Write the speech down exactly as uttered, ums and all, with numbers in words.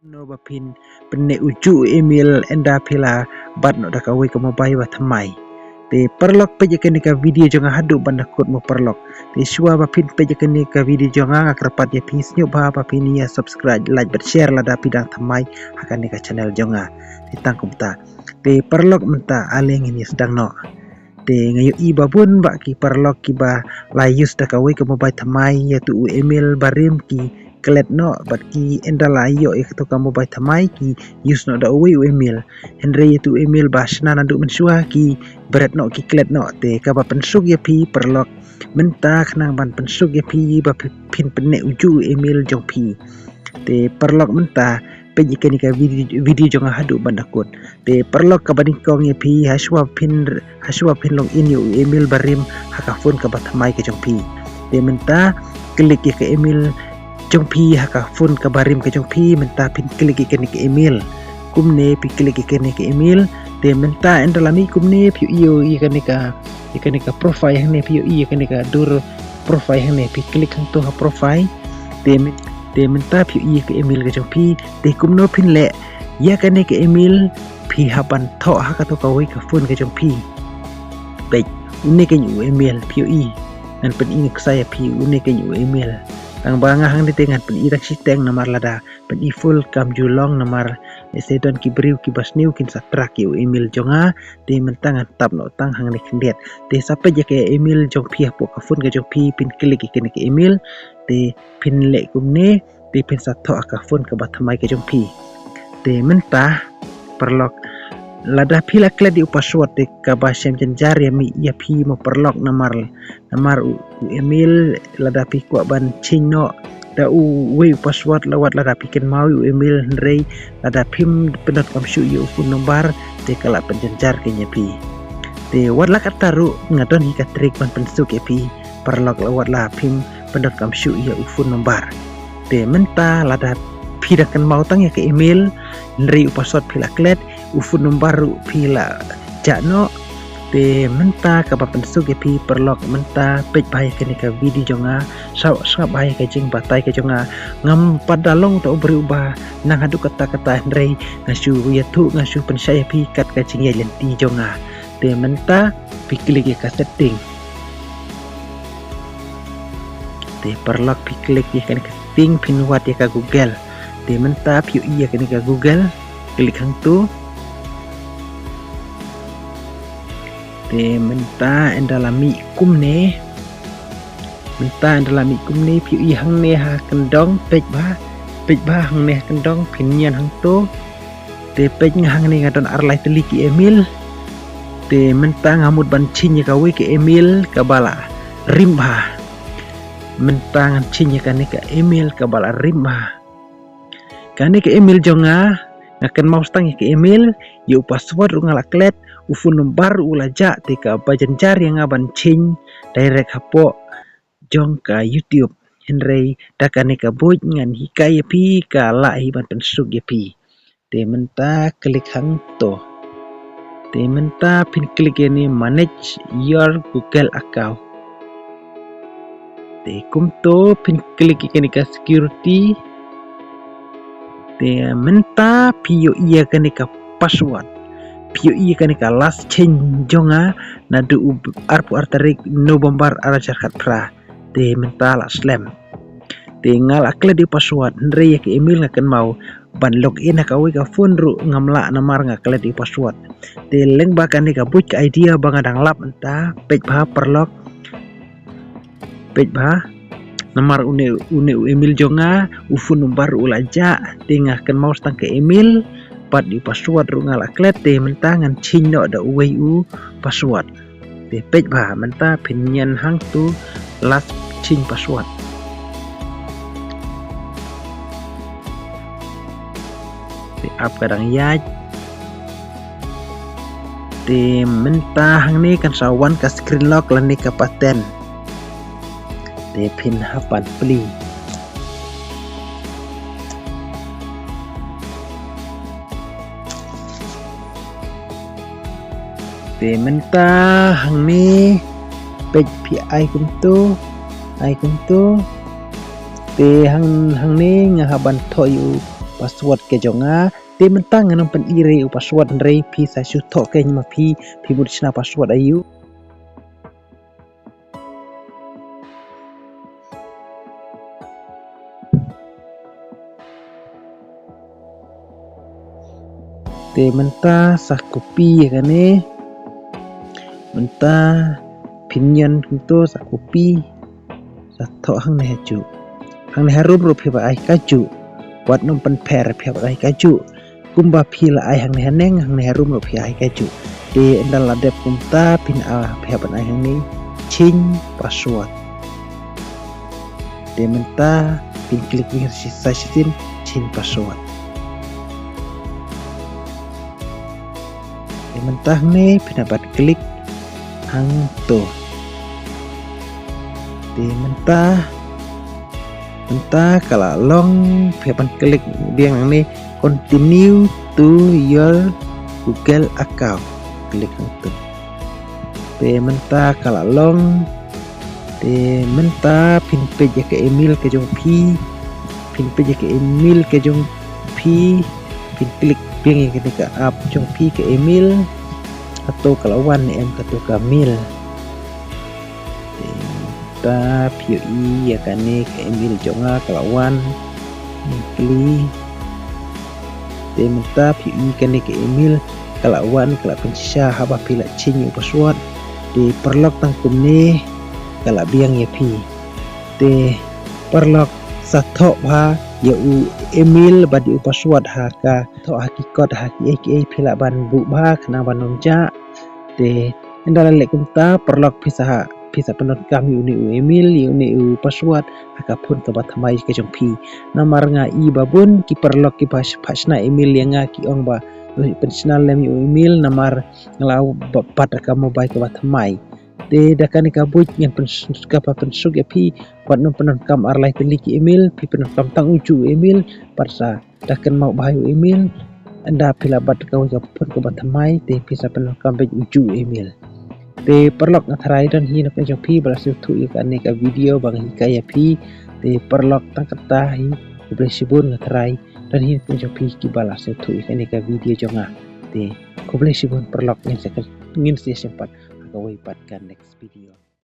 Kumno ba phin pynneh u juh u email ynda phi la bat noh da kawei ka mobile ba thymmai. Te paralok, peit ïa kane ka video jong nga haduh ban da kut mo paralok. Te shuwa ba phin peit ïa kane ka video jong nga, nga kyrpad ïa phi sngewbha ba phin ïa subscribe, like bad share lada phi dang thymmai ha kane ka channel jong nga. Te tang kumta. Te paralok, mynta ale ngin ïa sdang noh. Te nga ïohi ba bun ba ki paralok kiba la use da kawei ka mobile thymmai, ïa tu u email barim ki klet noh, bad ki ynda la ïoh ïa katu ka mobile thymmai ki use noh da uwei u email. Hynrei ïa tu u email ba shna naduh mynshuwa ki bret noh, ki klet noh. Te kaba pynsuk ïa phi paralok mynta, khnang ban pynsuk ïa phi ba phi, phin pynneh u juh u email jong phi. Te paralok mynta, peit ïa kane ka video, video jong nga haduh ban da kut. Te paralok, kaba nyngkong ïa phi, ha shuwa phin, ha shuwa phin log in ïa u email barim ha ka phone kaba thymmai ka jong phi. Te mynta klik ïa ka email jong phi ha ka phone kaba rim ka jong phi, mynta phin klik ïa kane ka email. Kumne phi klik ïa kane ka email. Te mynta ynda la mih kumne phi ïohi ïa kane ka, ïa kane ka profile hangne, phi ïohi ïa kane ka dur profile hangne, phi klik hangto ha profile. Te myn-, te mynta phi ïohi ïa ka email ka jong phi. Te kumno phin leh ïa kane ka email, phi hap ban thoh ha kato kawei ka phone ka jong phi. Peit, une keiñ u email phi ïohi. Ngan pyni nuksa ïa phi, une keiñ u email. Tang ba nga hangne te ngan pyni tang shiteng namar lada pyni full kam ju long namar lehse don ki briew kiba sniew kin sa track ïa u email jong nga. Te mynta ngan tap noh tang hangne khyndiat. Te sa peit ïa ka email jong phi hapoh ka phone ka jong phi, phin klik ïa kane ka email. Te phin leh kumne, te phin sa thoh ha ka phone kaba thymmai ka jong phi. Te mynta paralok, lada phi la klet ïa u password te kaba shem jynjar ïa mi, ïa phi mo paralok namar, namar u, u email lada phi kwah ban change noh da uwei u password, la wat lada phi kynmaw ïa u email, hynrei lada phim pyndonkam shuh ïa u phone number te ka la pynjynjar keiñ ïa phi. Te wat la katta ruh nga don hi ka trick ban pynsuk ïa phi paralok, la wat la phim pyndonkam shuh ïa u phone number. Te mynta lada phi dang kynmaw tang ïa ka email, hynrei u password phi la klet, u phone number ruh phi la jah noh. Te mynta kaba pynsuk ïa phi paralok, mynta peit bha ïa kane ka video jong nga, sngap, sngap bha ïa ka jingbatai ka jong nga. Ngam pat da long tang u briew ba nang haduh katta katta, hynrei nga shu ïathuh, nga shu pynshai ïa phi kat ka jingïaid lynti jong nga. Te mynta phi klik ïa ka setting. Te paralok, phi klik ïa kane ka setting, phin wad ïa ka Google. Te mynta phi ïohi ïa kane ka Google, klik hangto. Te mynta ynda la mih kumne, mynta ynda la mih kumne phi ïohi hangne ha kyndong, peit bha, peit bha hangne ha kyndong, phin ñion hangto. Te peit nga hangne nga don ar lai tylli ki email. Te mynta nga mut ban change ïa kawei ka email kaba la rim bha. Mynta ngan change ïa kane ka email kaba la rim bha. Kane ka email jong nga, nga kynmaw tang ïa ka email, ïa u password ruh nga la klet, u phone number ruh u la jah, te kaba jynjar ïa nga ban change direct hapoh jong ka YouTube. Hynrei da kane ka buit ngan hikai ïa phi, ka lah hi ban pynsuk ïa phi. Te mynta klik hangto. Te mynta phin klik ïa ne manage your Google account. Te kumto phin klik ïa kane ka security. Te mynta phi ïohi ïa kane ka password. Phi ïohi ïa kane ka last change jong nga naduh u arphew ar tarik November ar hajar khatphra. Te mynta la slem. Te nga la klet ïa u password, hynrei ïa ka email nga kynmaw ban log in ha kawei ka phone ruh ngam lah namar nga klet ïa u password. Te lyngba kane ka buit ka idea ba nga dang lap mynta, peit bha paralok. Peit bha. Namar une, une u email jong nga, u phone number ruh u la jah, te nga kynmaw tang ka email, bad ïa u password ruh nga la klet, te mynta ngan change noh da uwei u password. Te peit bha, mynta phin ñion hangto last change password. Te ap ka dang ïaid. Te mynta hangne kan sa wan ka screen lock lane ka pattern. Te phin hap ban plie. Te mynta hangne peit phi ai kumto, ai kumto. Te hang, hangne nga hap ban thoh ïa u password ka jong nga. Te mynta ngan ym pyn-i re u password, hynrei phi sa shu thoh kein ma phi, phi mut shna password aïu. Te mynta sa copy ïa kane. Mynta phin ïoh kumto, sa copy, sa thoh hangne hajuh. Hangne harum ruh phi hap ban ai kajuh. Wat nym pynpher, phi hap ban ai kajuh. Kumba phi la ai hangne haneng, hangne harum ruh phi ai kajuh. Te ynda la dep kumta phin, ah, phi hap ban ai hangne change password. Te mynta phin click biang sa shisien change password. Te mynta hangne phin hap ban click hangto. Te mynta, mynta ka la long, phi hap ban click biang hangne continue to your Google account. Click hangto. Te mynta ka la long. Te mynta phin peit ïa ka email ka jong phi. Phin peit ïa ka email ka jong phi. Phin click biang ïa kane ka app jong phi, ka email. Kato ka la wan ne em kato ka mail. Te mynta phi ïohi ïa kane ka email jong nga ka la wan. Phi click. Te mynta phi ïohi kane ka email ka la wan, ka la pynshisha haba phi la change ïa u password. Te paralok, tang kumne ka la biang ïa phi. Te paralok, sa thoh bha ïa u email bad ïa u password ha ka, thoh ha ki kot, ha kiei kiei phi lah ban buh bha khnang ban ym jah. Te ynda la leh kumta, paralok, phi sa, phi sa pyndonkam ïa une u email, ïa une u password ha ka phone kaba thymmai ka jong phi. Namar nga i ba bun ki paralok kiba sh-, phah shna email ïa nga ki ong ba, eh, pynshna lem ïa u email namar nga la bat da ka mobile kaba thymmai. Te da kane ka buit ngan pyns-, kaba pynsuk ïa phi, wat nym pyndonkam ar lai tylli ki email, phi pyndonkam tang uju u email, bad sa da kynmaw bha ïa u email. Ynda phi la bat kawei ka phone kaba thymmai, te phi sa pyndonkam beit uju u email. Te paralok, nga tharai don hi na pdeng jong phi ba la sngewthuh ïa kane ka video ba nga hikai ïa phi. Te paralok, tang kata hi, khublei shibun, nga tharai don hi na pdeng jong phi kiba la sngewthuh ïa kane ka video jong nga. Te khublei shibun paralok, ngin sa, ngin sa ïashem pat ha kawei pat ka next video.